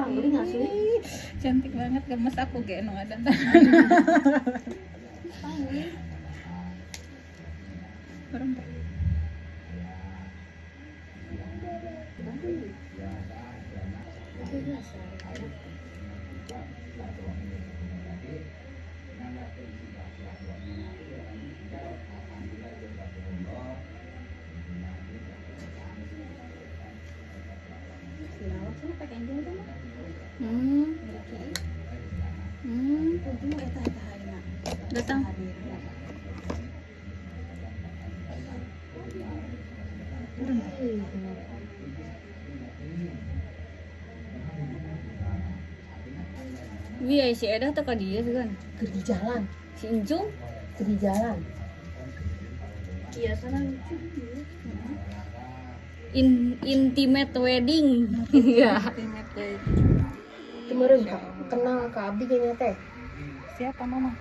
Pangling asli. Ih, cantik banget, gemes aku ge nu ada. Pangling. Bareng teh. Biasa. Sirawat sana pakai enjing tuh mah. Miliki. Untung eta eta harina. Datang. Hadir. Wih, si Edah teh ka dieu kan. Keur di jalan, Si Incung keur di jalan. Iya, sana lucu. Intimate wedding. Iya. Intimate wedding. Itu meureun kenal ka abdi kayaknya teh. Siapa mama?